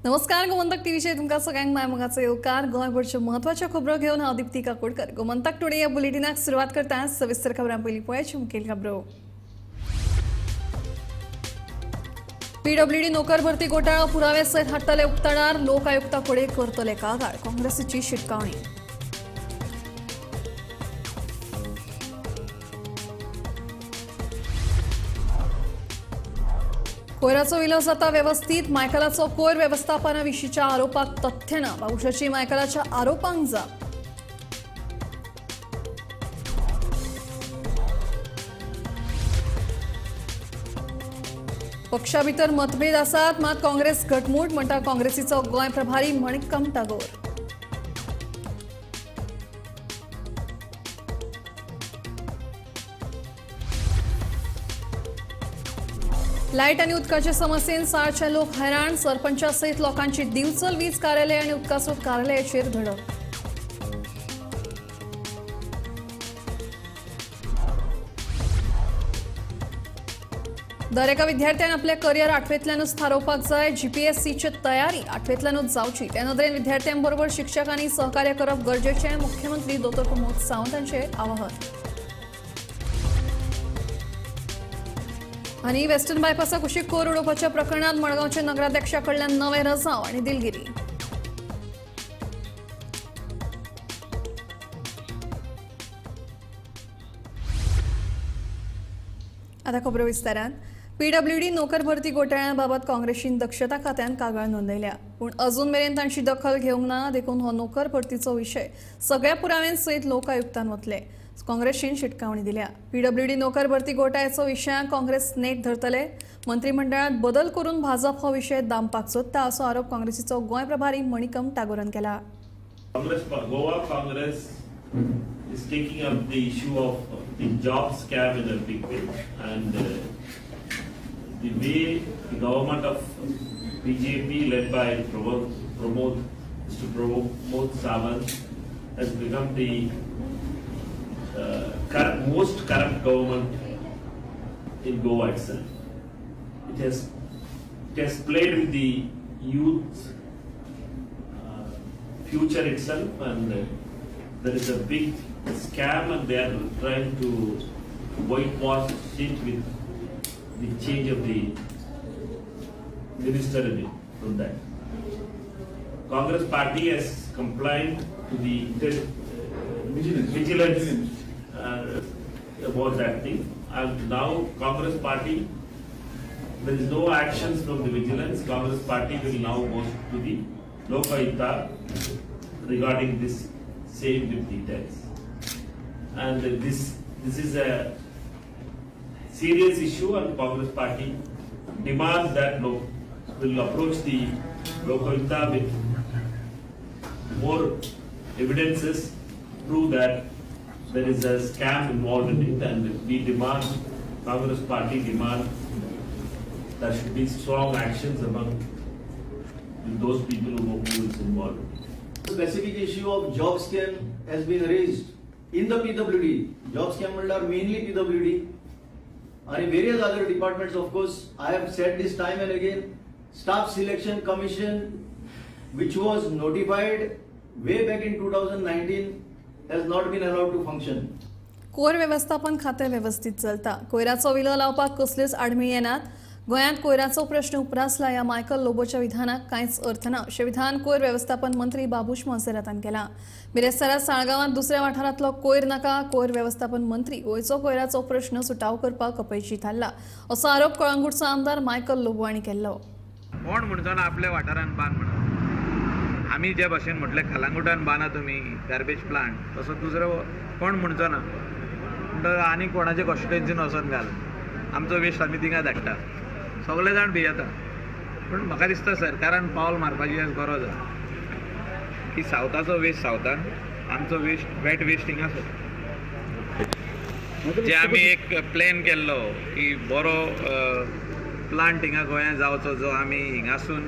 नमस्कार, गोमंतक टीव्हीचेर तुमकां सगळ्यांक माय मोगाचो येवकार. गोंयभरच्यो म्हत्वाच्यो खबरो घेवन हांव दीप्ती काकोडकर. गोमंतक टुडे ह्या बुलेटिनाक सुरवात करता. सविस्तर खबरां पयलीं पळयाची मुखेल खबरो. पीडब्ल्यूडी नोकर भरती घोटाळो पुरावे सयत हाडटले उक्ताडार. लोक आयुक्ता कडेन करतले कागाळ. काँग्रेसीची शिटकावणी. कोयराचो विलो जाता वेवस्थीत. मायकलाचो कोयर वेवस्थापना विशींच्या आरोपाक तथ्य ना. बाबुशाची मायकलाच्या आरोपांक जाप. पक्षा भितर मतभेद आसात, मात काँग्रेस घटमूट म्हणटा काँग्रेसीचो गोंय प्रभारी मणिक्कम टागोर. लायट आनी उदकाचे समस्येन साळचे लोक हैराण. सरपंचा सयत लोकांची दिवचल वीज कार्यालय आनी उदकास्रोत कार्यालयाचेर धडक. दरेका विद्यार्थ्यान आपले करियर आठवेंतल्यानूच थारोवपाक जाय. जीपीएससीची तयारी आठवेंतल्यानूच जावची. त्या नदरेन विद्यार्थ्यांबरोबर शिक्षकांनी सहकार्य करप गरजेचें. मुख्यमंत्री दोतोर प्रमोद सावंत हांचें आवाहन. आनी वेस्टर्न बायपासा कुशीक कोर उडोवपाच्या प्रकरणांत मडगांवच्या नगराध्यक्षा कडल्यान नवे रजाव आनी दिलगिरी. आता खबरो विस्तारान. पीडब्ल्यूडी नोकर भरती घोटाळ्या बाबत काँग्रेसीन दक्षता खात्यान कागाळ नोंदयल्या, पूण अजून मेरेन तांची दखल घेवंक ना. देखून हो नोकर भरतीचो विशय सगळ्या पुराव्यांसयत लोक आयुक्तान वतले. काँग्रेसीन शिटकावणी दिल्या. पीडब्ल्यूडी नोकर भरती घोटाळ्याचो विशयाक काँग्रेस नेट धरतले. मंत्रिमंडळात बदल करून भाजप हो विशय दामपाक सोदता असो आरोप काँग्रेसीचो गोंय प्रभारी मणिकम टागोरान केला. Goa Congress is taking up the issue of the job scam in a big way, and the way the government of BJP led by Pramod Mr. Pramod Sawant has become the most corrupt government in Goa itself. It has played with the youth future itself, and there is a big scam, and they are trying to whitewash it with the change of the minister in it from that. Congress party has complained to the vigilance about that thing, and now Congress party, there is no actions from the vigilance. Congress party will now go to the Lokayukta regarding this same with details. And this is a serious issue, and Congress party demands that will approach the Lokayukta with more evidences prove that there is a scam involved in it, and we demand, Congress party demand, there should be strong actions among those people who is involved. Specific issue of job scam has been raised in the PWD. Job scam म्हणल्यार mainly PWD आणि various other departments. Of course, I have said this time and again, Staff Selection Commission, which was notified way back in 2019, has not been allowed to function. कोयर व्यवस्थापन खातें वेवस्थीत चलता. कोयराचो विलो लावपाक कसल्योच आडमेळी येनात. गोंयांत कोयराचो प्रश्न उप्रासला ह्या मायकल लोबोच्या विधानाक कांयच अर्थ ना अशें विधान कोयर व्यवस्थापन मंत्री बाबूश मोन्सेरातान केलां. बिरेस्तारा साळगांवांत दुसऱ्या वाठारांतलो कोयर नाका. कोयर व्यवस्थापन मंत्री गोंयचो कोयराचो प्रश्न सुटावो करपाक अपेशी थारला असो आरोप कळंगूटचो आमदार मायकल लोबो हांणी केल्लो. कोण म्हणचो ना आपल्या वाठारान बांद म्हणून. आमी जे भाशेन म्हटलें कलांगुटान बांदा तुमी गार्बेज प्लांट, तसो दुसरो कोण म्हणचो ना. म्हणटकच आनी कोणाचे कॉन्स्टिट्युएन्सीन वचोन घाल, आमचो वेस्ट आमी थिंगा धाडटा, सगळे जाण भियेता. पूण म्हाका दिसता सरकारान पावल मारपाची आज गरज आसा की सावथाचो वेस्ट सावथान, आमचो वेस्ट वेट वेस्ट हिंगा जे आमी एक प्लॅन केल्लो की बरो प्लांट हिंगा गोंयांत जावचो, जो आमी हिंगासून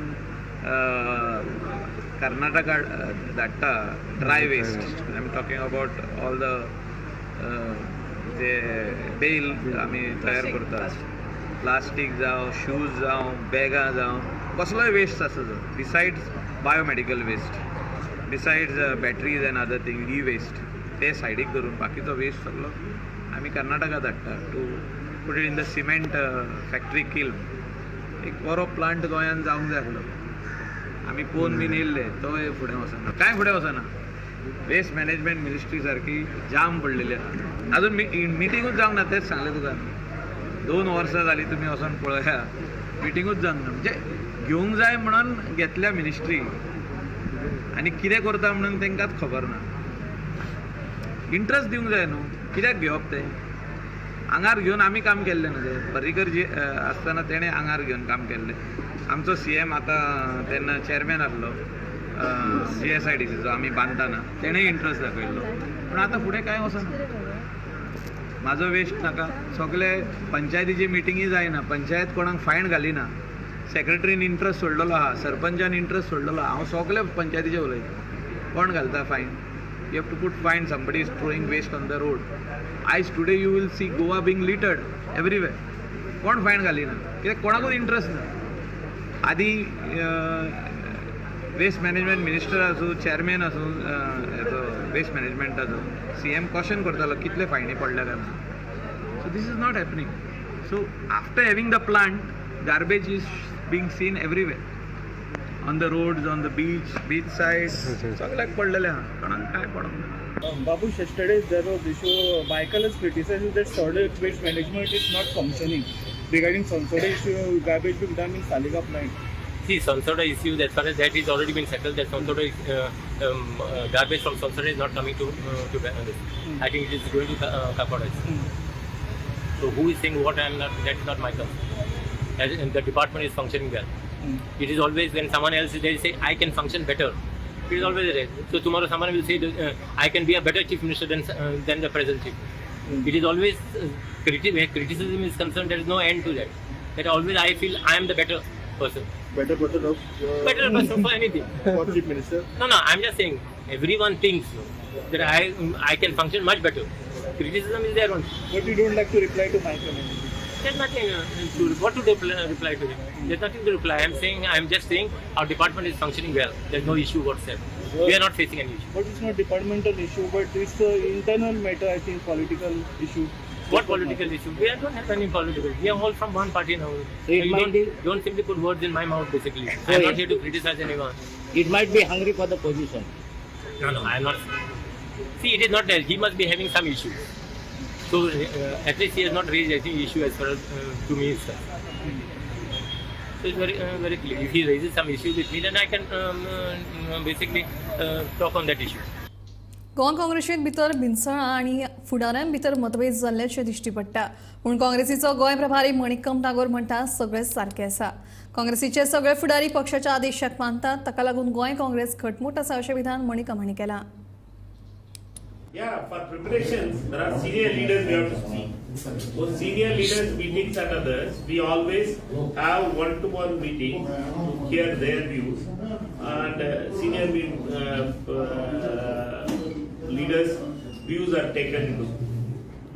कर्नाटका धाडटा dry waste. I am talking about all the J bell आमी तयार करता, प्लास्टीक जावं, शूज जावं, बॅगां जावं, कसलोय वेस्ट आसा जो besides biomedical waste, besides batteries and other thing, e waste, ते सायडीक धरून बाकीचो वेस्ट सगलो आमी कर्नाटका धाडटा to put it in the cement factory kiln. एक बरो प्लांट गोंयांत जावंक जाय आसलो, आमी पळोवन बीन येयल्ले, तोय फुडें वचना, कांय फुडें वचना. वेस्ट मॅनेजमेंट मिनिस्ट्री सारकी जाम पडलेली आसा, अजून मिटिंगूच जावंक ना. तेंच सांगलें तुका, 2 वर्सां जालीं तुमी वचोन पळया, मिटिंगूच जावंक ना. म्हणजे घेवंक जाय म्हणून घेतल्या मिनिस्ट्री आनी कितें करता म्हणून तांकांच खबर ना. इंट्रस्ट दिवंक जाय न्हू, कित्याक घेवप तें आंगार घेवन आमी काम केल्लें न्हू. तें पर्रीकर जी आसतना तेणें आंगार घेवन काम केल्लें. आमचो CM आतां तेन्ना चॅरमॅन आसलो GSIDCचो, आमी बांदतना तेणें इंट्रस्ट दाखयल्लो, पूण आतां फुडें कांय वचना. म्हाजो वेस्ट नाका, सगळे पंचायतीची मिटिंगी जायना, पंचायत कोणाक फायन घालिना, सेक्रेटरीन इंट्रस्ट सोडलेलो आहा, सरपंचान इंट्रस्ट सोडलेलो आहा. हांव सगळे पंचायतीचे उलयतां, कोण घालता fine? You have to put fine, somebody is throwing waste on the road. आयज today you will see Goa being littered everywhere. कोण फायन घालिना कित्याक कोणाकूच इंट्रस्ट ना. आदी वेस्ट मॅनेजमेंट मिनिस्टर आसूं, चॅरमॅन आसूं, हेचो वेस्ट मॅनेजमेंटाचो CM caution करतालो कितले फायनी पडल्या काय म्हणून. So this is not happening. So after having the plant, garbage is being seen everywhere, on the roads, on the beach, beach side, सगळ्याक पडलेलें आहा, कोणाक काय पडोंक ना. Babu, yesterday there was issue, Michael has criticized that solid waste management is not functioning regarding Sonsoda issue, garbage being done in Saligao plant. See, Sonsoda issue, as far as that is already been settled, that Sonsoda garbage from Sonsoda is not coming to this. I think it is going to Kakoda. So who is saying what I am not, that is not my concern. The department is functioning well. It is always when someone else is there, they say I can function better. It is always there. So tomorrow someone will say that, I can be a better chief minister than the present chief. It is always where criticism is concerned, there is no end to that. That always I feel I am the better person. Better person of better person for anything. For chief minister? No, I am just saying everyone thinks that I can function much better. Criticism is there only. But you don't like to reply to Michael? There's nothing to what to reply to him. There's nothing to reply. I'm just saying our department is functioning well. There's no issue whatsoever. We are not facing any issue. But it's not departmental issue, but it's an internal matter, I think, political issue. What political issue? We don't have any political. We are all from one party now. So it might be, don't simply put words in my mouth, basically. So I'm not here to criticize anyone. It might be hungry for the position. No, I'm not. See, it is not that. He must be having some issues. So at least he has not raised any issue as far as to me is concerned. So it's very, very clear. If he raises some issue with me, then I can basically talk on that issue. Goa काँग्रेसीत भितर भिनसळां आनी फुडाऱ्यां भितर मतभेद जाल्ल्याचें दिश्टी पडटा. पूण काँग्रेसीचो गोंय प्रभारी मणिकम टागोर म्हणटा सगळें सारकें आसा. काँग्रेसीचे सगळे फुडारी पक्षाच्या आदेशाक मानतात, ताका लागून गोंय काँग्रेस घटमूट आसा अशें विधान मणिकम हांणी केलां. Yeah, for preparations, there are senior leaders we have to speak. For senior leaders meetings and others, we always have one-to-one meeting to hear their views, and senior leaders' views are taken into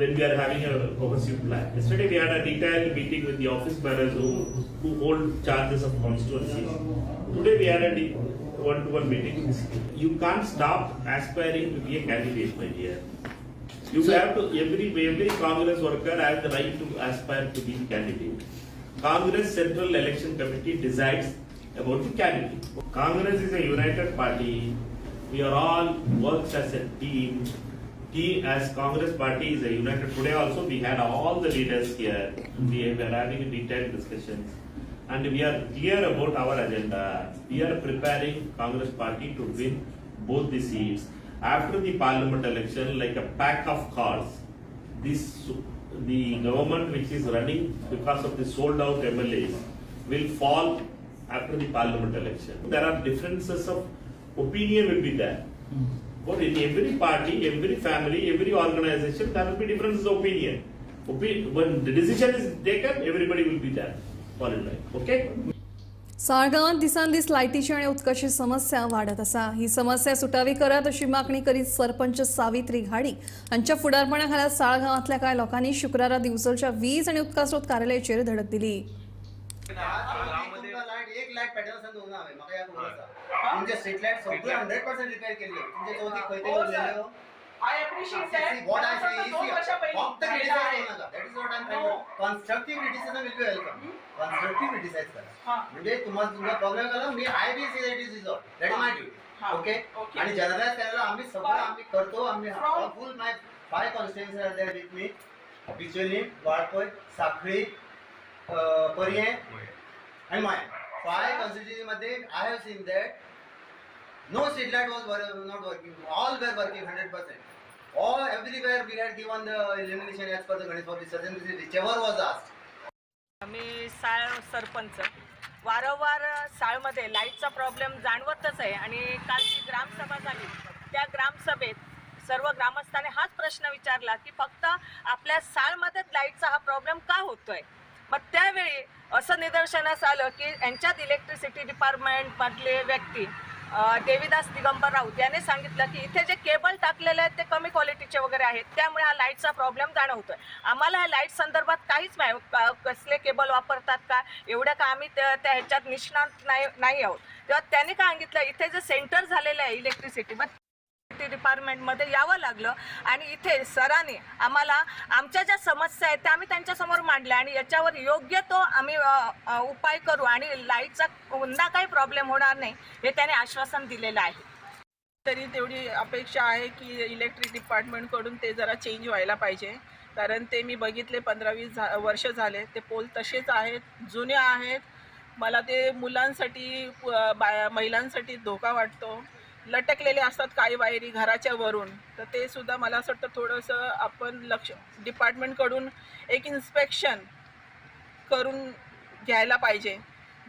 when we are having a cohesive plan. Yesterday we had a detailed meeting with the office bearers who hold charges of constituencies. Today we had a one-to-one meeting. You can't stop aspiring to be a candidate, my dear. You have to, every Congress worker has the right to aspire to be the candidate. Congress Central Election Committee decides about the candidate. Congress is a united party. We are all works as a team. As Congress party is a united. Today also we had all the leaders here. We were having detailed discussions. And we are clear about our agenda. We are preparing Congress party to win both the seats. After the parliament election, like a pack of cards, the government which is running because of the sold out MLAs will fall after the parliament election. There are differences of opinion will be there. But in every party, every family, every organization, there will be differences of opinion. When the decision is taken, everybody will be there. Okay? साळगांवांत दिसान दीस लायटीची आनी उदकाची समस्या वाडत आसा. ही समस्या सुटावी करात अशी मागणी करीत सरपंच सावित्री घाडी हांच्या फुडारपणा खाला साळगांवांतल्या कांय लोकांनी शुक्रारा दिवचलच्या वीज आनी उदका स्रोत कार्यालयाचेर धडक दिली. पेटर्न दवरना हांवें, म्हाका ह्या खबर आसा. तुमचे स्ट्रीट लायट सगळे 100% रिपेर केल्ले, तुमचे चवथीक खंय तरी उरलेल्यो. I appreciate that. What I say is, फक्त क्रिटिसाइज करू नका. That is what I am trying to. Constructive criticism will be welcome. Constructive criticise करा, म्हणजे तुम्हाला तुमचा प्रॉब्लेम केला मी I be see that is resolve, that is my duty. Okay, आणि generalise करायला आम्ही सगळं आम्ही करतो. आम्ही full my 5 constituency are there with me, Bicholim, Valpoi, Sanquelim, Poriem आणि माया. 5 कॉन्स्टिट्युएन्सी मध्ये I have seen that no street light was not working, all were working 100%. All everywhere we had given the illumination as per the Ganesh Public Suggestion, whichever was asked. मी साळ सरपंच. वारंवार साळमध्ये लाईटचा problem जाणवतच आहे आणि काल जी ग्रामसभा झाली त्या ग्रामसभेत सर्व ग्रामस्थांनी हाच प्रश्न विचारला की फक्त आपल्या साळमध्येच लाईटचा हा प्रॉब्लेम का होतोय. मग त्यावेळी असं निदर्शनास आलं की यांच्यात इलेक्ट्रिसिटी डिपार्टमेंटमधले व्यक्ती देवीदास दिगंबर राऊत याने सांगितलं की इथे जे केबल टाकलेले आहेत ते कमी क्वालिटीचे वगैरे आहेत, त्यामुळे हा लाईटचा प्रॉब्लेम जाणवतोय. आम्हाला ह्या लाईट संदर्भात काहीच नाही, कसले केबल वापरतात का एवढं का आम्ही त्या ह्याच्यात निष्णात नाही आहोत. तेव्हा त्यांनी काय सांगितलं, इथे जे सेंटर झालेलं आहे इलेक्ट्रिसिटी, मग डिपार्टमेंटमध्ये यावं लागलं आणि इथे सरांनी आम्हाला आमच्या ज्या समस्या आहेत त्या आम्ही त्यांच्यासमोर मांडल्या आणि याच्यावर योग्य तो आम्ही उपाय करू आणि लाईटचा पुन्हा काही प्रॉब्लेम होणार नाही हे त्याने आश्वासन दिलेलं आहे. तरी तेवढी अपेक्षा आहे की इलेक्ट्रिक डिपार्टमेंटकडून ते जरा चेंज व्हायला पाहिजे, कारण ते मी बघितले 15-20 वर्ष झाले ते पोल तसेच आहेत, जुने आहेत. मला ते मुलांसाठी महिलांसाठी धोका वाटतो. लटकलेले असतात काही वायरी घराच्या वरून, तर ते सुद्धा मला असं वाटतं थोडंसं आपण लक्ष डिपार्टमेंटकडून एक इन्स्पेक्शन करून घ्यायला पाहिजे.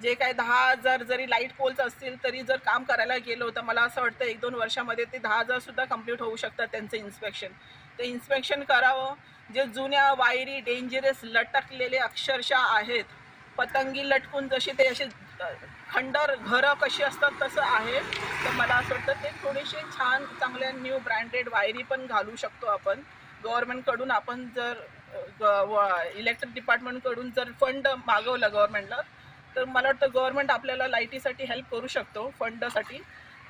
जे काय 10,000 जरी लाईट पोल्स असतील तरी जर काम करायला गेलो तर मला असं वाटतं 1-2 वर्षामध्ये ते 10,000सुद्धा कंप्लीट होऊ शकतात त्यांचं इन्स्पेक्शन. ते इन्स्पेक्शन करावं. जे जुन्या वायरी डेंजरस लटकलेले अक्षरशः आहेत, पतंगी लटकून जसे ते असे खंडर घरं कशी असतात तसं आहे. तर मला असं वाटतं ते थोडेसे छान चांगल्या न्यू ब्रँडेड वायरी पण घालू शकतो आपण गव्हर्नमेंटकडून. आपण जर इलेक्ट्रिक डिपार्टमेंटकडून जर फंड मागवलं गव्हर्नमेंटला तर मला वाटतं गव्हर्नमेंट आपल्याला लाईटीसाठी हेल्प करू शकतो फंडसाठी.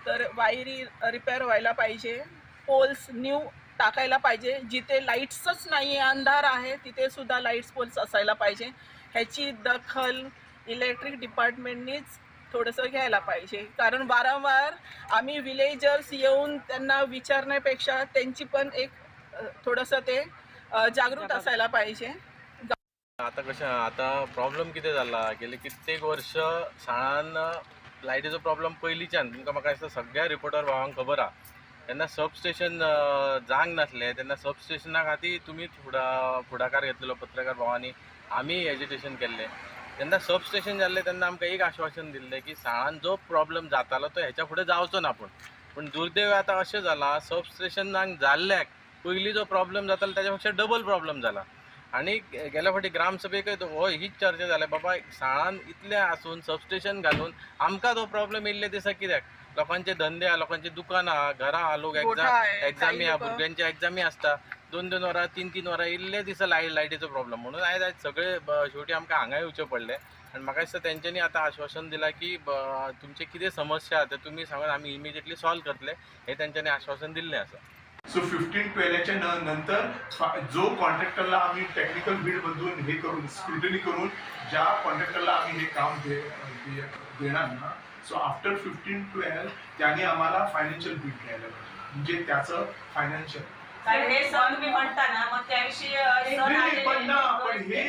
तर वायरी रिपेअर व्हायला पाहिजे, पोल्स न्यू टाकायला पाहिजे. जिथे लाईट्सच नाही आहे, अंधार आहे, तिथेसुद्धा लाईट्स पोल्स असायला पाहिजे. ह्याची दखल इलेक्ट्रिक डिपार्टमेंटनीच थोडंसं घ्यायला पाहिजे, कारण वारंवार आम्ही विलेजर्स येऊन त्यांना विचारण्यापेक्षा त्यांची पण एक थोडंसं ते जागृत असायला पाहिजे. आता कशें आता प्रॉब्लम कितें जाला, गेले कित्येक वर्ष साळान लायटीचो प्रॉब्लम पयलींच्यान तुमकां म्हाका दिसता सगळ्या रिपोर्टर भावांक खबर आहा. तेन्ना सब स्टेशन जावंक नासलें तेन्ना सब स्टेशना खातीर तुमी फुडाकार घेतलेलो पत्रकार भावांनी, आमी एजिटेशन केल्लें. तेन्ना सब स्टेशन जाल्लें तेन्ना आमकां एक आश्वासन दिल्लें की साळान जो प्रॉब्लम जातालो तो हेच्या फुडें जावचो ना. पूण दुर्दैव आतां अशें जालां सब स्टेशनाक जाल्ल्याक पयलीं जो प्रॉब्लम जातालो ताच्या पेक्षा डबल प्रॉब्लम जाला. आनी गेल्या फावटी ग्रामसभेकय हो हीच चर्चा जाल्या, बाबा साळान इतलें आसून सब स्टेशन घालून आमकां तो प्रॉब्लम येयल्ले दिसा कित्याक? लोकांचे धंदे आहा, लोकांची दुकानां आहा, घरां आहा, लोक एग्जामी आहा, भुरग्यांची एग्जामी आसता, 2-2 वरां 3-3 वरां इल्ले दिसा लायटीचो प्रॉब्लम. म्हणून आयज आयज सगळे शेवटी आमकां हांगा येवचें पडलें आनी म्हाका दिसता तेंच्यांनी आतां आश्वासन दिलां की तुमचे कितें समस्या आहा ते तुमी सांगून आमी इमिजिएटली सॉल्व करतले, हें तेंच्यांनी आश्वासन दिल्लें आसा. सो 15/12च्या नंतर जो कॉन्ट्रॅक्टरला आम्ही टेक्निकल बीडमधून हे करून स्क्रुटनी करून ज्या कॉन्ट्रॅक्टरला आम्ही हे काम देणार ना, सो आफ्टर 15/12 त्याने आम्हाला फायनान्शियल बीड द्यायला पाहिजे, म्हणजे त्याचं फायनान्शियल हे सर तुम्ही म्हणता ना, मग त्याविषयी पण ना, पण हे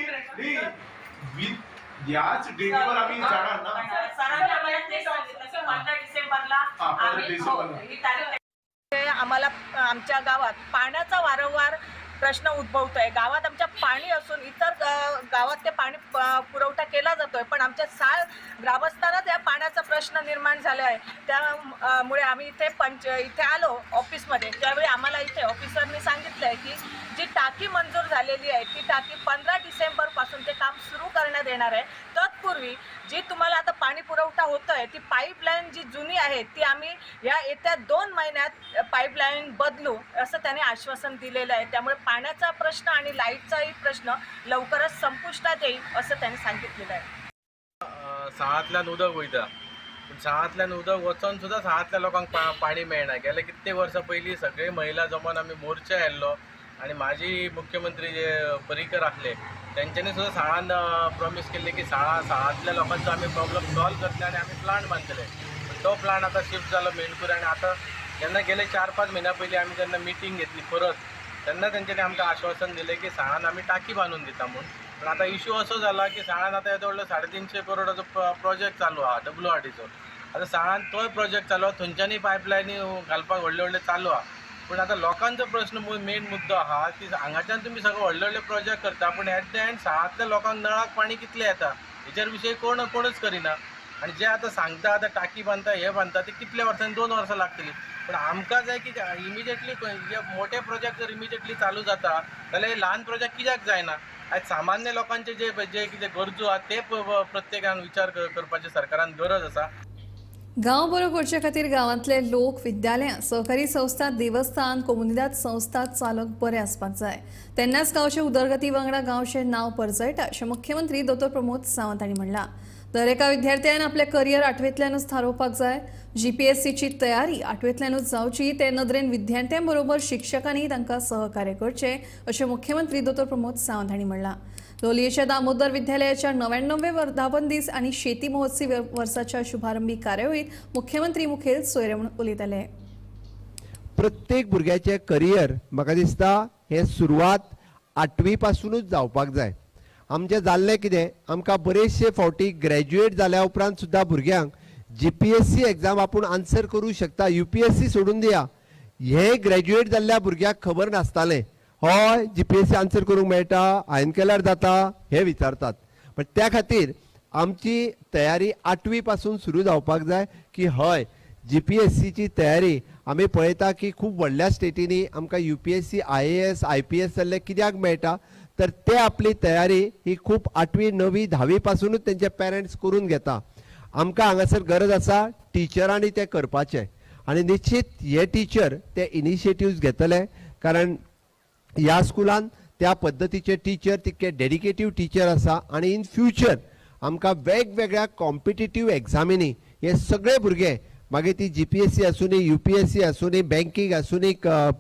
याच डेटवर आम्ही जाणार ना. सरांनी आम्हाला ते सांगितलं की 15 डिसेंबरला ही तारीख. आम्हाला आमच्या गावात पाण्याचा वारंवार प्रश्न उद्भवतो आहे. गावात आमच्या पाणी असून इतर गावात ते पाणी पुरवठा केला जातोय, पण आमच्या साळ ग्रामस्थांनाच या पाण्याचा प्रश्न निर्माण झाला आहे. त्यामुळे आम्ही इथे इथे आलो ऑफिसमध्ये, त्यावेळी आम्हाला इथे ऑफिसरनी सांगितलं आहे की जी टाकी मंजूर झालेली आहे ती टाकी 15 डिसेंबरपासून ते काम सुरू करण्यात येणार आहे. तत्पूर्वी जी तुम्हाला आता पाणी पुरवठा होतो आहे ती पाईपलाईन जी जुनी आहे ती आम्ही या येत्या 2 महिन्यात पाईपलाईन बदलू असं त्याने आश्वासन दिलेलं आहे. त्यामुळे पाण्याचा प्रश्न आणि लाईटचाही प्रश्न लवकरच संपुष्टात येईल असं त्यांनी सांगितलेलं आहे. साळांतल्यान उदक वयता पूण साळांतल्यान उदक वचोन सुद्दां साळांतल्या लोकांक पाणी मेळना. गेले कित्येक वर्सां पयलीं सगळे महिला जमोन आमी मोर्चा आयल्लो आनी माजी मुख्यमंत्री जे पर्रीकर आसले तेंच्यांनी सुद्दां साळान प्रॉमीस केल्लें की साळांतल्या लोकांचो आमी प्रॉब्लम सॉल्व करतले आनी आमी प्लांट बांदतले. पूण तो प्लांट आतां शिफ्ट जालो मेणकुरे आनी आतां जेन्ना गेले 4-5 म्हयन्या पयलीं आमी जेन्ना मिटींग घेतली परत तेन्ना तेंच्यांनी आमकां आश्वासन दिलें की साळान आमी टाकी बांदून दिता म्हूण. पूण आतां इशू असो जाला की साळान आतां येदो व्हडलो 350 करोडाचो प्रोजेक्ट चालू आहा WRDचो. आतां साळान तोय प्रोजेक्ट चालू आहा, थंयच्यानूय पायपलायनी घालपाक व्हडले व्हडले चालू आहा. पूण आतां लोकांचो प्रश्न मेन मुद्दो आहा की हांगाच्यान तुमी सगळे व्हडले व्हडले प्रोजेक्ट करता पूण एट the and साळांतल्या लोकांक नळाक पाणी कितलें येता हेचेर विशय कोणूच करिना. आनी जे आतां सांगता आतां टाकी बांदता हे बांदता ते कितल्या वर्सांनी 2 वर्सां लागतली. पूण आमकां जाय की इमिजिएटली जे मोठे प्रोजेक्ट जर इमिजिएटली चालू जाता जाल्यार ल्हान प्रोजेक्ट कित्याक जायना. आयज सामान्य लोकांचे जे जे कितें गरजो आहा ते प्रत्येकान विचार करपाची सरकारान गरज आसा. गांव बरो करचे खातीर गांवांतले लोक, विद्यालयां, सहकारी संस्था, देवस्थान, कोमुनिदाद संस्था चालक बरे आसपाक जाय, तेन्नाच गांवचे उदरगती वांगडा गांवचें नांव परजळटा अशें मुख्यमंत्री डॉ. प्रमोद सावंत हांणी म्हणलां. दर एका विद्यार्थ्यान आपलें करियर आठवेंतल्यानूच थारोवपाक जाय. GPSCची तयारी आठवेंतल्यानूच जावची ते नदरेन विद्यार्थ्यां बरोबर शिक्षकांनी तांकां सहकार्य करचें अशें मुख्यमंत्री डॉ. प्रमोद सावंत हांणी म्हणलां. लोलयेच्या दामोदर विद्यालयाच्या 99 वर्धापन दीस आनी शेती महोत्सवी वर्साच्या शुभारंभी कार्यावळीत मुख्यमंत्री मुखेल सोयरे म्हणून उलयताले. प्रत्येक भुरग्याचें करियर म्हाका दिसता हें सुरवात 8वी पासूनच जावपाक जाय. आमचें जाल्लें कितें, आमकां बरेचशे फावटी ग्रॅज्युएट जाल्या उपरांत सुद्दां भुरग्यांक GPSC exam आपूण आन्सर करूं शकता, UPSC सोडून दिया, हे ग्रॅज्युएट जाल्ल्या भुरग्याक खबर नासतालें. हय GPSC answer करूंक मेळटा, हांवें केल्यार जाता हें विचारतात. पण त्या खातीर आमची तयारी 8वी पासून सुरू जावपाक जाय की हय GPSCची तयारी आमी पळयता की खूब व्हडल्या स्टेटींनी आमकां UPSC, IAS, IPS जाल्ले कित्याक मेळटा, तर ते आपली तयारी ही खूब 8वी, 9वी, 10वी पासूनच तेंचे पेरंट्स करून घेता. आमकां हांगासर गरज आसा टिचरांनी तें करपाचें आनी निश्चित हे टिचर ते इनिशिएटिव्स घेतले, कारण ह्या स्कुलान त्या पद्दतीचे टिचर तितके डेडिकेटीव टिचर आसा आनी इन फ्युचर आमकां वेगवेगळ्या कॉम्पिटिटीव एग्जामीनी हे सगळे भुरगे मागीर ती GPSC आसूनी, UPSC आसूनी, बँकींग आसूनी,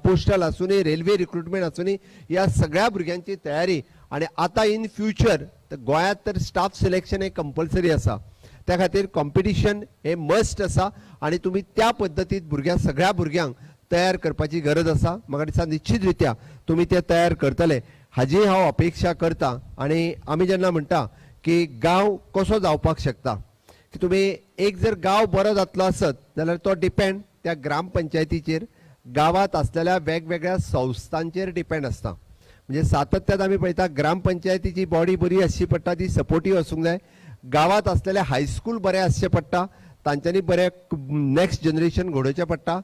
पोस्टल आसूनी, रेल्वे रिक्रुटमेंट आसूनी, ह्या सगळ्या भुरग्यांची तयारी. आनी आतां इन फ्युचर गोंयांत तर स्टाफ सिलेक्शन हें कंपल्सरी आसा, त्या खातीर कॉम्पिटिशन हें मस्ट आसा आनी तुमी त्या पद्दतीत भुरग्यां सगळ्या भुरग्यांक तयार करपाची गरज आसा. म्हाका दिसता निश्चित रित्या तुमी ते तयार करतले हाजी हांव अपेक्षा करता. आनी आमी जेन्ना म्हणटा की गांव कसो जावपाक शकता, की तुमी एक जर गांव बरो जातलो आसत जाल्यार तो डिपेंड त्या ग्रामपंचायतीचेर, गांवांत आसलेल्या वेगवेगळ्या संस्थांचेर डिपेंड आसता. म्हणजे सातत्यान आमी पळयता ग्रामपंचायतीची बॉडी बरी आसची पडटा, ती सपोर्टीव आसूंक जाय. गांवांत आसलेले हायस्कूल बरें आसचें पडटा, तांच्यांनी बरें नेक्स्ट जनरेशन घडोवचें पडटा.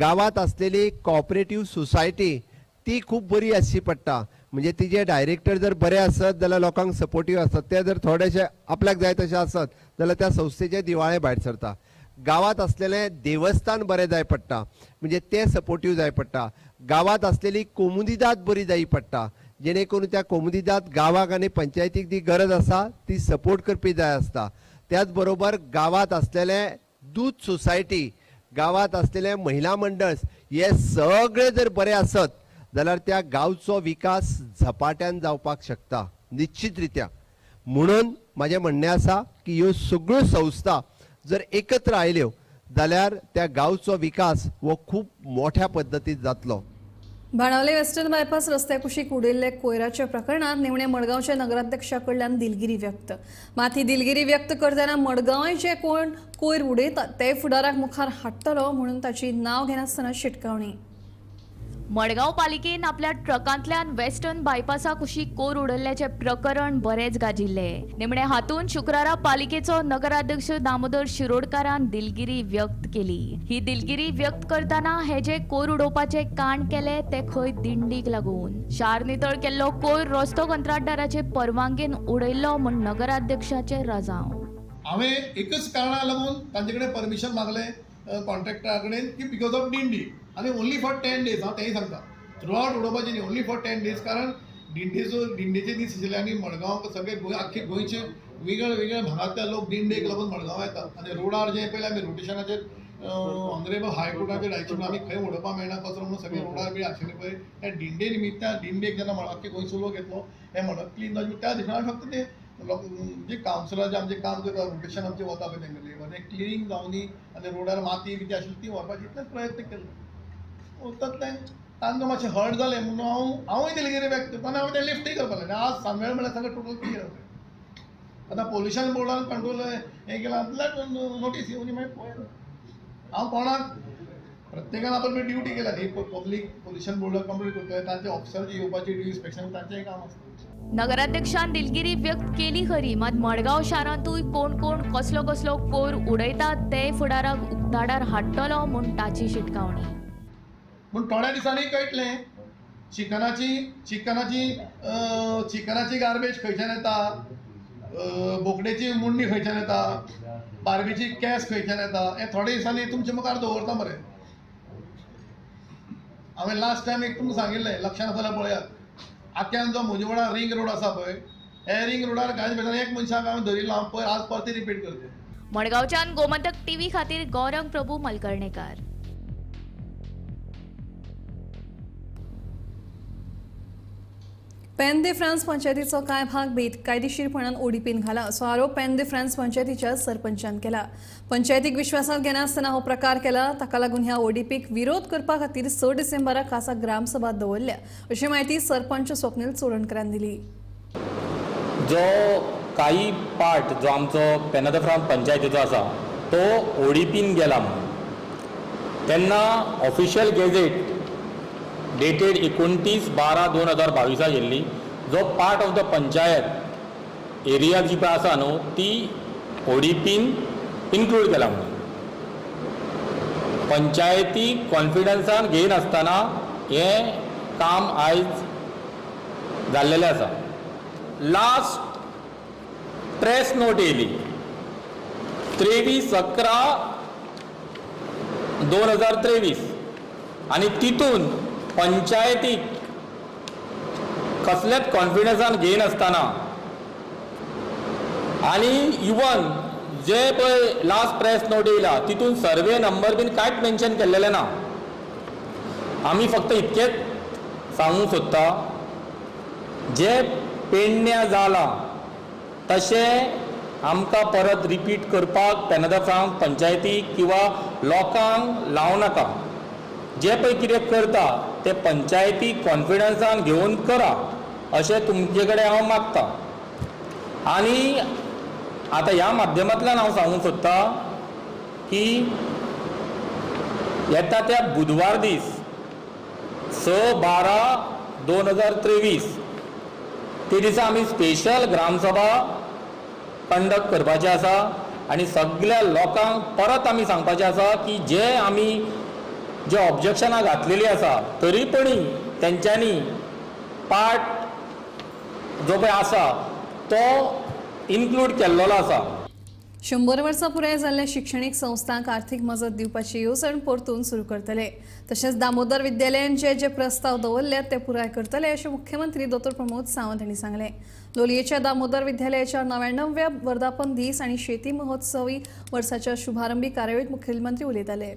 गांवांत आसलेली कॉपरेटीव सोसायटी ती खूब बरी आसची पडटा, म्हणजे तिजे डायरेक्टर जर बरे आसत जाल्यार लोकांक सपोर्टीव आसत, ते जर थोडेशे आपल्याक जाय तशें आसत जाल्यार त्या संस्थेचे दिवाळे भायर सरता. गांवांत आसलेलें देवस्थान बरें जाय पडटा, म्हणजे ते सपोर्टीव जाय पडटा. गांवांत आसलेली कोमुनिदाद बरी जाय पडटा, जेणे करून त्या कोमुनिदाद गांवाक आनी पंचायतीक जी गरज आसा ती सपोर्ट करपी जाय आसता. त्याच बरोबर गांवांत आसलेलें दूद सोसायटी, गांवांत आसलेले महिला मंडळ, हे सगळे जर बरे आसत जाल्यार त्या गांवचो विकास झपाट्यान जावपाक शकता निश्चित रित्या. म्हणून म्हाजें म्हणणें आसा की ह्यो सगळ्यो संस्था जर एकत्र आयल्यो जाल्यार त्या गांवचो विकास हो खूब मोठ्या पद्दतीन जातलो. बाणावले वेस्टर्न बायपास रस्त्या कुशीक उडयल्ले कोयराच्या प्रकरणात निमणे मडगांवच्या नगराध्यक्षा कडल्यान दिलगिरी व्यक्त. मात ही दिलगिरी व्यक्त करतना मडगांव जे कोण कोयर उडयतात ते फुडाराक मुखार हाडटलो म्हणून ताची नांव घेनासतना शिटकावणी. मडगांव पालिकेन आपल्या ट्रकांतल्यान वेस्टर्न बायपासा कुशीक कोर उडयल्ल्याचें प्रकरण बरेंच गाजिल्लें. निमणे हातूंत शुक्रारा पालिकेचो नगराध्यक्ष दामोदर शिरोडकारान दिलगिरी व्यक्त केली. ही दिलगिरी व्यक्त करतना हे जे कोर उडोवपाचें कांड केलें तें खंय दिंडीक लागून शार नितळ केल्लो कोयर रस्तो कंत्राटदाराचे परवानगेन उडयल्लो म्हूण नगराध्यक्षाचें रजांव. हांवें एकच कारणाक लागून तांचे कडेन परमिशन मागलें कॉन्ट्रॅक्टरा कडेन की because of दिंडी आनी ओन्ली फॉर 10 डेज. हांव तेंय सांगता थ्रू आवट उडोवपाचें न्ही, ओन्ली फॉर 10 डेज, कारण दिंडेचे दीस आशिल्ले आनी मडगांव सगळे गोंय आख्खे गोंयचे वेगळ्या वेगळ्या भागांतल्या लोक दिंडेक लागून मडगांव येतात आनी रोडार जे पयलीं आमी रोटेशनाचेर ऑनरेबल हायकोर्टाचे डायरेक्शन आमी खंय उडोवपाक मेळना कचरो म्हणून सगळे रोडार बी आशिल्ले पळय त्या दिंडे निमित्तान दिंडेक जेन्ना आख्खे गोंयचो लोक येतलो हें मडक क्लीन जावचें. त्या दिसा फक्त ते लोक जे कावन्सिलर जे आमचें काम करता रोटेशन आमचें वता पळय तेंगेलें तें क्लिनींग जावनी आनी रोडार माती बी ती आशिल्ली ती व्हरपाची इतलेच प्रयत्न केल्लो. तातूंतल्यान तांकां मातशें हर्ट जालें म्हणून हांवूय दिलगिरी व्यक्त करता आनी हांवें तें लिफ्टूय करपाक लागलें. आज सांजवेळ म्हळ्यार सगळें टोटल क्लियर जालें. आतां पोल्युशन बोर्डान कंट्रोल हें केलां जाल्यार नोटीस येवनी मागीर पळय हांव कोणाक प्रत्येकान आपली ड्युटी केल्या न्ही. पब्लीक पोल्युशन बोर्डाक कंप्लीट करतले तांचे ऑफिसर जे येवपाची ड्यू इन्स्पेक्शन तांचेंय काम आसता. नगराध्यक्षान दिलगिरी व्यक्त केली खरी, मात मडगांव शारांतूय कोण कोण कसलो कसलो कोर उडयतात ते फुडाराक उक्ताडार हाडटलो म्हूण ताची शिटकावणी. पूण थोड्या दिसांनी कळटलें चिकनाची चिकनाची चिकनाची गार्बेज खंयच्यान येता, बोकडेची मुंडी खंयच्यान येता, बार्बीची केस खंयच्यान येता, हें थोड्या दिसांनी तुमचे मुखार दवरता मरे. हांवें लास्ट टायम एक तुमकां सांगिल्लें लक्षान आसा जाल्यार पळयात, आक्यान जो मुजवाडा रिंग रोड आसा पळय हे रिंग रोडार गायज भितर एक मनशाक हांवें धरिल्लो. हांव पयर आज परते रिपीट करता. मडगांवच्यान गोमंतक टीव्ही खातीर गौरंग प्रभू मलकर्णेकार. पेन दे फ्रांस पंचायतीचो कांय भाग बेकायदेशीरपणान ओडीपीन घाला असो आरोप पेन दे फ्रांस पंचायतीच्या सरपंचान केला. पंचायतीक विश्वासांत घेनासतना हो प्रकार केला. ताका लागून ह्या ओडीपीक विरोध करपा खातीर 6 डिसेंबराक खासा ग्रामसभा दवरल्या अशी म्हायती सरपंच स्वप्नील चोडणकरान दिली. जो काही पार्ट जो आमचो पेन दे फ्रांस पंचायतीचो आसा तो ओडीपीन गेला म्हणून तेन्ना ऑफिशियल गॅझेट डेटेड 29/12/2022 येयल्ली जो part of the panchayat area जी पळय आसा न्हू ती ओडीपीन इन्क्लूड केला म्हणून पंचायती कॉन्फिडन्सान घेयनासतना हें काम आयज जाल्लेलें आसा. लास्ट प्रेस नोट येयली 23/11/2023 आनी तितून पंचायतीक कसलेच कॉन्फिडन्सान घेयनासतना आनी इवन जे पळय लास्ट प्रेस नोट येयला तितून सर्वे नंबर बीन कांयच मेन्शन केल्लेलें ना. आमी फक्त इतकेंच सांगूंक सोदता जे पेडण्या जालां तशें आमकां परत रिपीट करपाक पेन दे फ्रांस पंचायतीक किंवा लोकांक लावं नाका. जे पळय कितें करता ते पंचायती कॉन्फिडन्सान घेवन करा अशें तुमचे कडेन हांव मागता. आनी आतां ह्या माध्यमांतल्यान हांव सांगूंक सोदता की येता त्या बुधवार दीस 6/12/2023 ते दिसा आमी स्पेशल ग्रामसभा कंडक्ट करपाची आसा आनी सगळ्या लोकांक परत आमी सांगपाचें आसा की जे आमी जे ऑब्जेक्शनां घातलेली आसा तरी पणी तेंच्यांनी पार्ट जो पळय आसा तो इन्क्लूड केल्लो आसा. 100 वर्सां पुराय जाल्ल्या शिक्षणीक संस्थांक आर्थीक मजत दिवपाची येवजण परतून सुरू करतले. तशेंच दामोदर विद्यालयान जे जे प्रस्ताव दवरल्यात ते पुराय करतले अशें मुख्यमंत्री दोतोर प्रमोद सावंत हांणी सांगलें. लोलयेच्या दामोदर विद्यालयाच्या 99व्या वर्धापन दीस आनी शेती महोत्सवी वर्साच्या शुभारंभी कार्यावळींत मुखेलमंत्री उलयताले.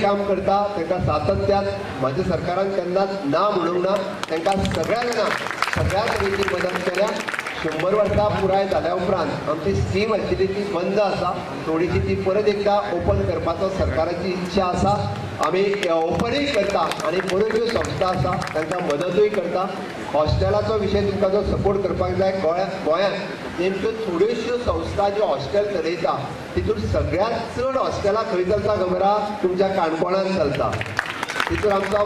काम करता तांकां सातत्यान म्हाज्या सरकारान केन्नाच ना म्हणूंक ना, तांकां सगळ्या जाणांक सगळ्या तरेची मदत केल्या. 100 वर्सां पुराय जाल्या उपरांत आमची स्कीम आशिल्ली ती बंद आसा, थोडीशी ती परत एकदां ओपन करपाचो सरकाराची इच्छा आसा. आमी ओपनूय करता आनी बऱ्योचश्यो संस्था आसा तांकां मदतूय करता. हॉस्टेलाचो विशय तुमकां जो सपोर्ट करपाक जाय, गोंयांत नेमक्यो थोड्योश्यो संस्था ज्यो हॉस्टेल चलयता तितून सगळ्यांत चड हॉस्टेलां खंय चलता खबर आहा? तुमच्या काणकोणांत चलता. तितून आमचो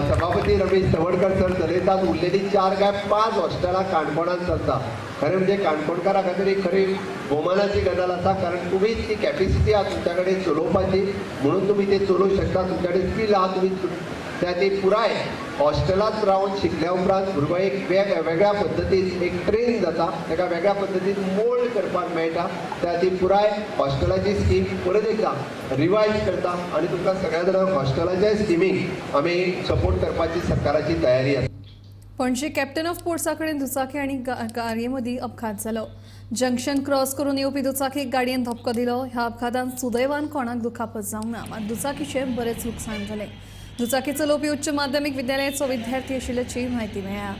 सभापती रमेश तवडकर सर चलयतात. उरलेली 4 काय 5 हॉस्टेलां काणकोणांत चलता. खरें म्हणजे काणकोणकारां खातीर एक खरी भोवमानाची गजाल आसा, कारण तुमी ती कॅपेसिटी आहा तुमच्या कडेन चलोवपाची, म्हणून तुमी ते चलोवंक शकता. तुमच्या कडेन स्कील आहा, तुमी त्या ती पुराय हॉस्टेलांत रावन शिकल्या उपरांत भुरगो एक वेगळ्या पद्दतीन एक ट्रेन जाता, ताका वेगळ्या पद्दतीन मोल्ड करपाक मेळटा. त्या खातीर पुराय हॉस्टेलाची स्कीम परत एकदां रिवायज करता आनी तुमकां सगळ्या जाणांक हॉस्टेलाच्या स्किमीक आमी सपोर्ट करपाची सरकाराची तयारी आसा. पणजे कॅप्टन ऑफ पोर्ट्सा कडेन दुचाकी आनी गाडये मदीं अपघात जालो. जंक्शन क्रॉस करून येवपी दुचाकीक गाडयेन धपको दिलो. ह्या अपघातान सुदैवान कोणाक दुखापत जावंक ना, मात दुचाकीचें बरेंच लुकसाण जालें. दुचाकी चलोवपी उच्च माध्यमीक विद्यालयाचो विद्यार्थी आशिल्ल्याची म्हायती मेळ्ळ्या.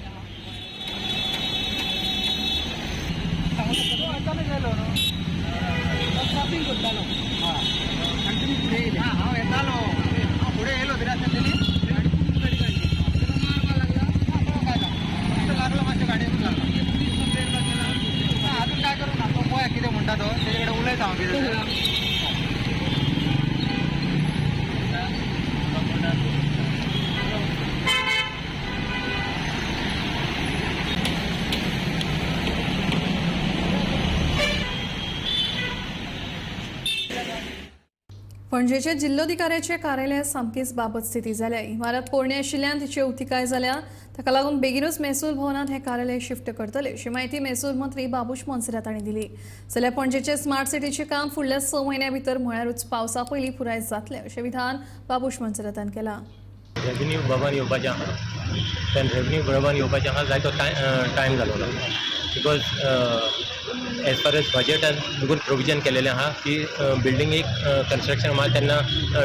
पणजेचे जिल्लोधिकाऱ्याचे कार्यालय सामकीच बाबत स्थिती जाल्या. इमारत पोरणी आशिल्ल्यान तिची अवतिकाय जाल्या, ताका लागून बेगीनूच महसूल भवनात हे कार्यालय शिफ्ट करतले अशी म्हायती महसूल मंत्री बाबूश मोन्सेरात हांणी दिली. जाल्यार पणजेचे स्मार्ट सिटीचें काम फुडल्या 6 म्हयन्यां भितर म्हळ्यारूच पावसा पयलीं पुराय जातलें अशें विधान बाबूश मोन्सेरातान केलां. रेव्हेन्यू भवन येवपाचें आहा, तेन्ना रेव्हेन्यू भवन येवपाचें आहा जायतो टायम जालो ना, because as far as बजेटान देखून प्रोविजन केलेलें आहा की बिल्डींग एक कन्स्ट्रक्शन आहा तेन्ना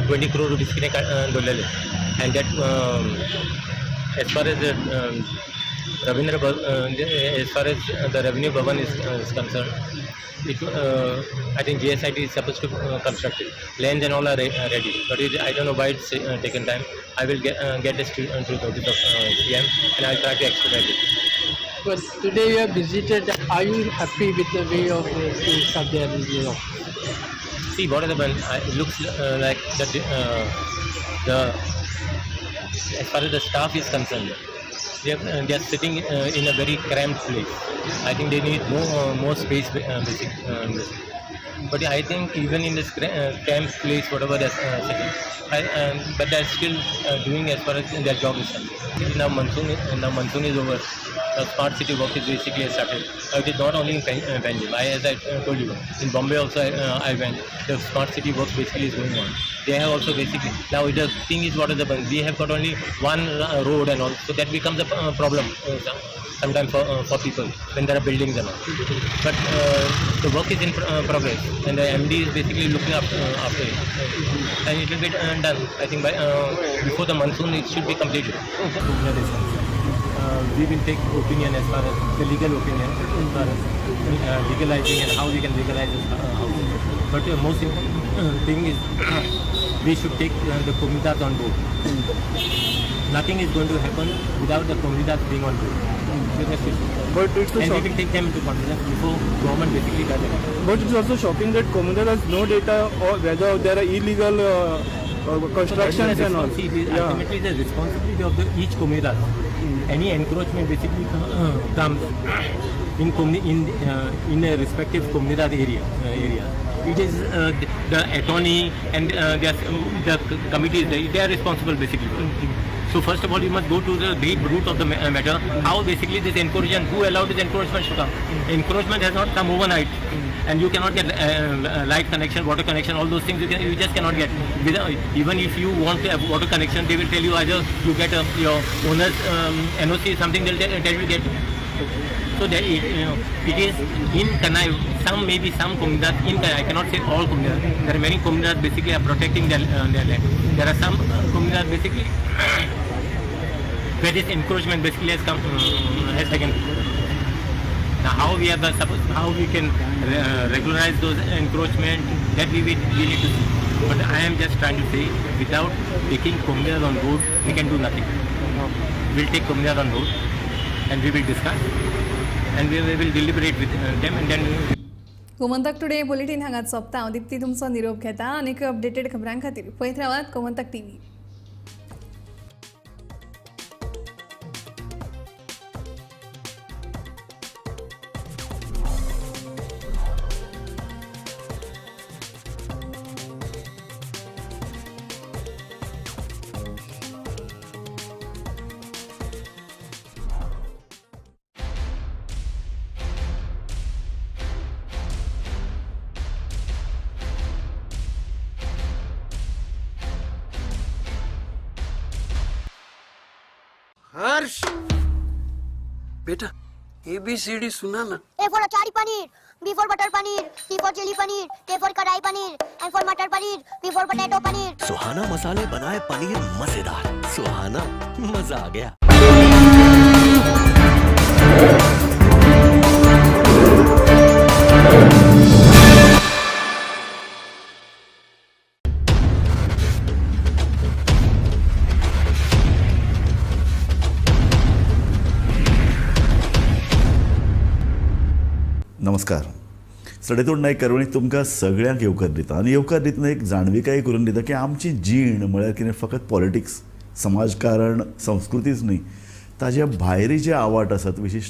20 करोड रुपीज कितें दवरलेलें. And that as far as Ravindra as far as the revenue Bhavan is concern, it I think GSIT is supposed to construct it. Plans and all are ready, but it, I don't know why it's taken time. I will get this to notice of CM and I will try to expedite it. But today you have visited. Are you happy with the way of things are there in the office? See, what happened? It looks like the as far as the staff is concerned, they are sitting in a very cramped place. I think they need more space, basically. But I think even in this cramped place, whatever they're sitting, but they're still doing as far as their job is concerned. Now monsoon is over. The smart city work is basically started. It is not only in Panjim. As I told you, in Bombay also I went. The smart city work basically is going on. They have also basically now the thing is what is happening. We have got only one road and all, so that becomes a problem sometimes for people when there are buildings and all. But the work is in progress, and the MD is basically looking after it, and it will be done. I think by before the monsoon it should be completed. We will take opinion as far as the legal opinion as far as legalizing and how we can legalize this house. But the most important thing is we should take the comunidad on board. Nothing is going to happen without the comunidad being on board. But it's and we will take them into confidence before government basically does anything. But it's also shocking that comunidad has no data or whether there are illegal constructions and all. See, ultimately the responsibility of each comunidad. Any encroachment basically comes in a respective comunidad area. It is the attorney and the committees, they are responsible basically. So first of all, you must go to the deep root of the matter. How basically this encroachment, who allowed this encroachment to come? Encroachment has not come overnight, and you cannot get light connection, water connection, all those things you just cannot get. Without, even if you want to have water connection, they will tell you either you get your owner's NOC, something they'll tell you get. So that it, it is in connive, some maybe some comunidad in I cannot say all comunidad. There are many comunidad basically are protecting their land. There are some comunidad basically where this encroachment basically has come has taken place. Now how we are how we can regularize those encroachment, that we need to see. But I am just trying to say, without taking comunidad on board, we can do nothing. We'll take comunidad on board and we will discuss and we will deliberate with them and then. Gomantak today bulletin हांगाच सोंपता. हांव दीप्ती तुमचो निरोप घेता. आनीक updated खबरां खातीर पळयत रावात गोमंतक टीव्ही. हर्ष बेटा ABCD सुना ना। A for achari paneer, B for butter paneer, C for chilli paneer, K for kadai paneer, M for matar paneer, P for potato paneer. Suhana मसाले बनाए पनीर मजेदार। सुहाना मजा आ गया। नमस्कार, सडेतोड नायक करवणी तुमकां सगळ्यांक येवकार दिता आनी येवकार दितना एक जाणविकाय करून दिता की आमची जीण म्हळ्यार कितें फकत पॉलिटिक्स, समाजकारण, संस्कृतीच न्ही, ताज्या भायरी जे आवाट आसात विशिश्ट